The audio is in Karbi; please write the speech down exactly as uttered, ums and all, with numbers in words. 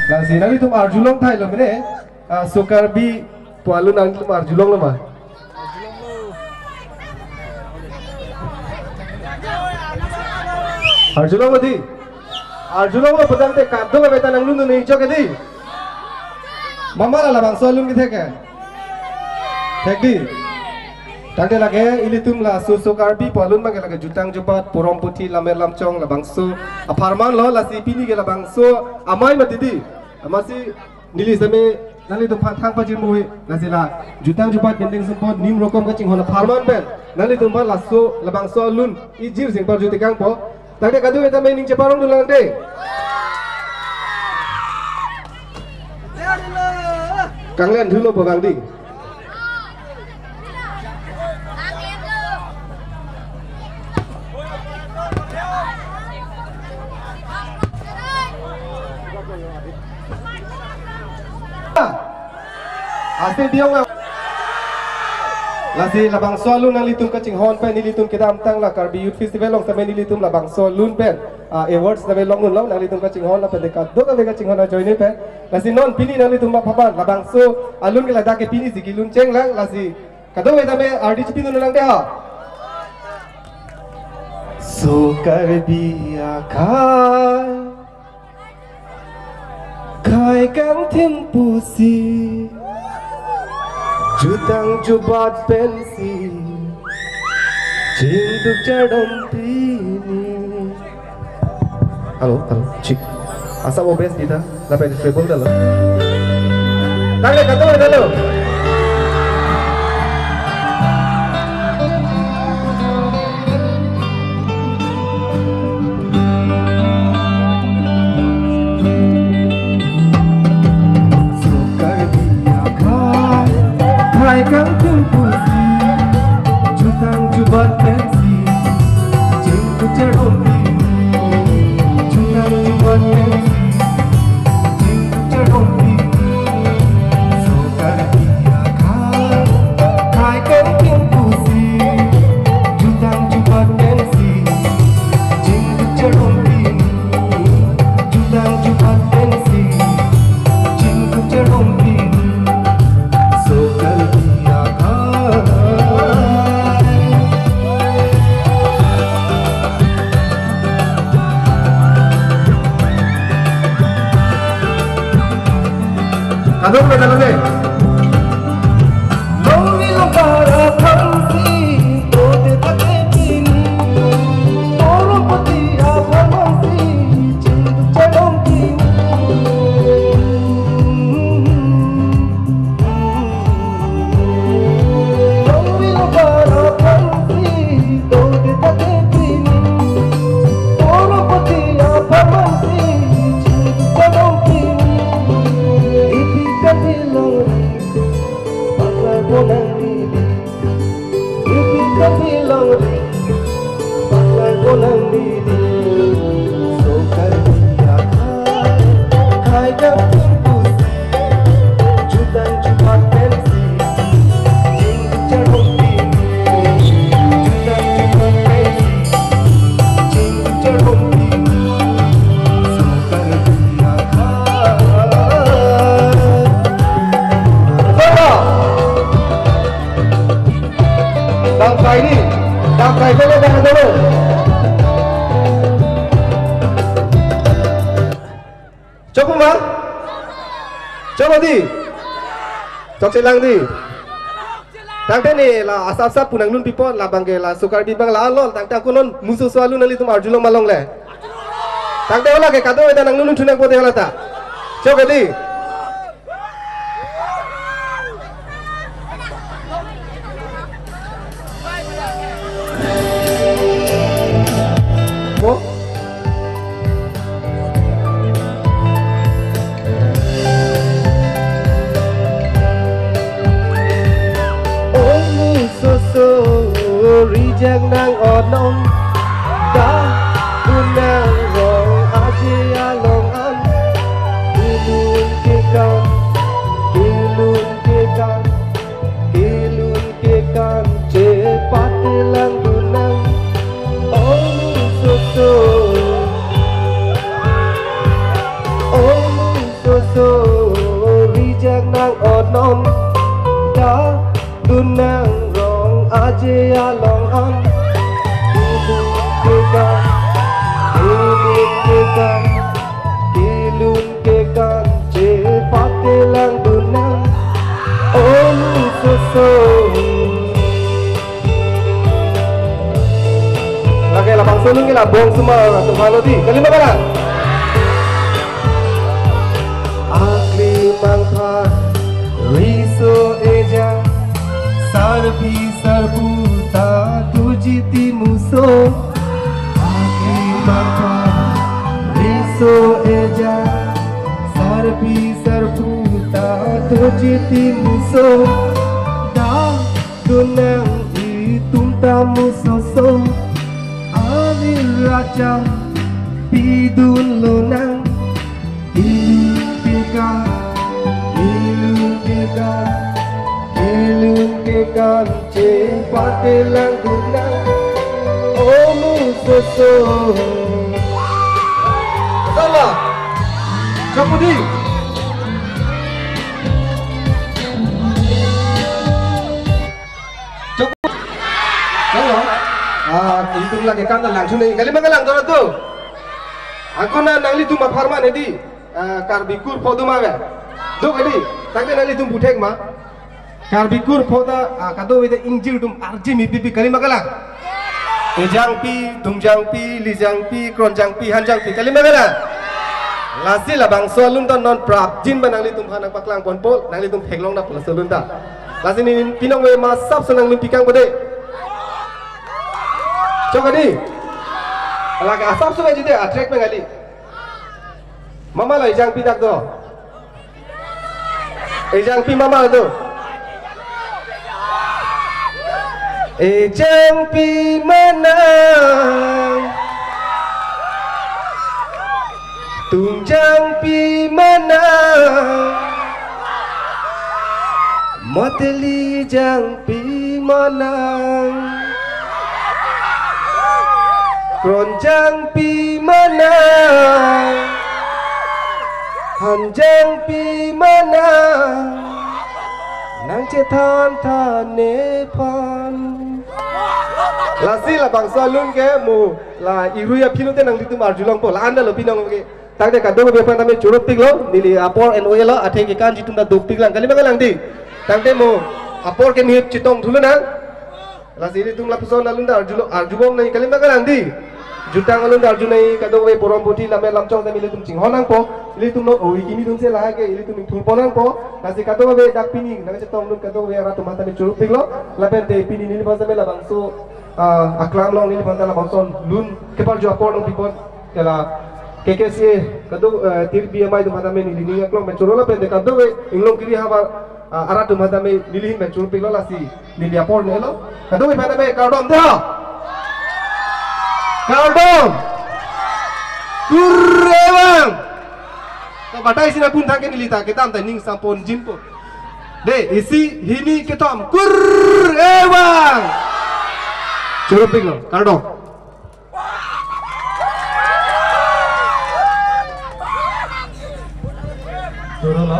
Lasi nanglitum arjulong thailo mene, ah, Sokarbi pu alun nanglitum arjulonglo ma? Arjulonglo di. Arjulonglo putangte kadokave ta nanglun ningchok di. Mama la labangso alun kethek ke. Thek di. Tangte lake ilitum laso Sokarbi pu alun abangke lake jutang jubat, porom puthi, lammet lamchong labangso apharman lo, lasi pini ke labangso amei mati di. Amatsi neli same nanglitum aphan thang pajirmoi, lasi la jutang jubat, kendeng sumpot, nim rokom kachinghon apharman pen nanglitum aphan laso labangso alun ijir sing parju tekangpo. Tangte kadokave ta me ning cheparongdun lang de. Kanglen thulo pu abang di. Ase diong na. Lasi labangso alun nanglitum kachinghon pen nelitum kedamtang la Karbi Youth Festival along same nelitum labangso alun pen, ah, awards nave longdunlo, nanglitum kachinghon lapen kadokave kachinghon ajoine pen. Lasi non pini nanglitum aphan labangso alun ke ladak ke pini si kelun chenglang, lasi kadokave ta me ardi chipidun lang de ha. Sokarbi akhai, khei kangthim pusi, jutang jubat pensi chingduk chardom pini. Hello, hello, chik. Asa mo best dita, lapen treble dalo. Tangte kadokave dalo. Sokarbi akhai, khei kangthim pusi, jutang jubat pensi chingduk chardom pini, jutang jubat pensi chingduk chardom pini. Sokarbi akhai, khei kangthim pusi, jutang jubat pensi chingduk chardom pini, jutang jubat pensi chingduk chardom pini. Sokarbi akhai. Kadokave dalo de. Longri longpar aphansi, dodet ate pini, porom puthi aphansi chingduk chardom pini. Longri longpar aphansi, dodet ate pini, porom puthi aphansi chingduk chardom pini. Ipi kati longri, paklar bonang didi. Ipi kati longri, paklar bonang didi. Sokarbi akhai, khei kangthim pusi, jutang jubat pensi chingduk chardom pini, jutang jubat pensi chingduk chardom pini. Sokarbi akhai. Soba. Dam kai ni, dam kai dolo, dam dolo. Chokpo ma? Chokpo di? Chokchelang di. Tangte ne la asap asap pu nanglun pipon, labangke la Sokarbi abang la alon, tangte ako non muso so alun nanglitum arjulong ma longle. Tangte hala ke kadokave ta nanglun thu nangpo de hala ta. Chokpo di. Ong muso so rijak nang onong da, unang rong aje along an. Ilun kekan, ilun kekan, ilun kekan chepat langdun nang. Ong muso so, ong muso Rijak nang onon, ta dun nang rong aje along an. Ilun kekan, ilun kekan, ilun kekan, chepate lang dun nang. Om soso. Lake labangso alun ke la bong suma tu halo di. Kalima kalang. Akli mangpha riso eja, sarpi sarpo ta tuji ti muso. Akli mangpha riso eja, sarpi sarpo ta tuji ti muso. Da dun nang itum ta musoso, alir racham pidun lonang. Ilun kekan, ilun kekan, ilun kekan, chepate lang dun nang. O musoso. Salah. Chapudi. Chok. Halo. Ah, itum lake kan lang chune. Kalima kalang dora tu. Angkona nanglitum apharman edi. Ah, Karbi kur pho do ma ave. Duk edi. Tangte nanglitum buthek ma. Karbi kur pho ta, ah, kadokave ta ingjir atum arjim ipipi, kalima kalang. Ejangpi, dungjangpi, lijangpi, kronjangpi, hanjangpi, kalima kalang. Lasi labangso alun ta non prapjin ba nanglitum aphan nangpaklang ponpo, nanglitum theklong nangpo laso alun ta. Lasi neli pinong ave ma asapso nanglitum pikang bode. Chok adi. Lake asapso aji de atrek mengali. Mama la ejangpi dak do. Ejangpi mama do. Ejangpi manang. Dungjangpi manang, mate lijangpi manang, kronjangpi manang, hanjangpi manang, nangchethan than nephan. Lasi labangso alun ke mo la irui aphi lote nanglitum arjulongpo, la-an ta lo pinong ke. Tangte kadokave aphan tame choro piklo, neli apor en oe lo, athe kekanji atum ta dopik lang, kalima kalang di. Tangte mo apor ke nihip chetong thulo nang. Lasi ilitum lapuson alun ta arjulo, arjubom nai, kalima kalang di. Jutang alun ta arju nai, kadokave porom poti lammet lamchong tame ilitum chinghon nangpo. Ilitum non ovi kimi dunsi lahai ke ilitum ingthurpon nangpo. Lasi kadokave dak pini nangchetong alun kadokave arat atum aphan tame choro piklo. Lapen te pini neliphan tame labangso, ah, aklam along neliphan ta labangso alun keparju apor along pipon. Kela K K C A kadok, eh, tirpi amei atum aphan tame neli ning aklong pen choro lapen te kadokave inglong kiri havar, ah, arat atum aphan tame neli ahin pen choro piklo lasi neli apor nelo. Kadokave aphan tame kardom de ho. Kardom. Kur ewang. To batai sina pun thang ke neli ta kedam ta ning sampon jinpo. De, isi, hini, kethom, kur ewang. Choro piklo, kardom. Choro lo.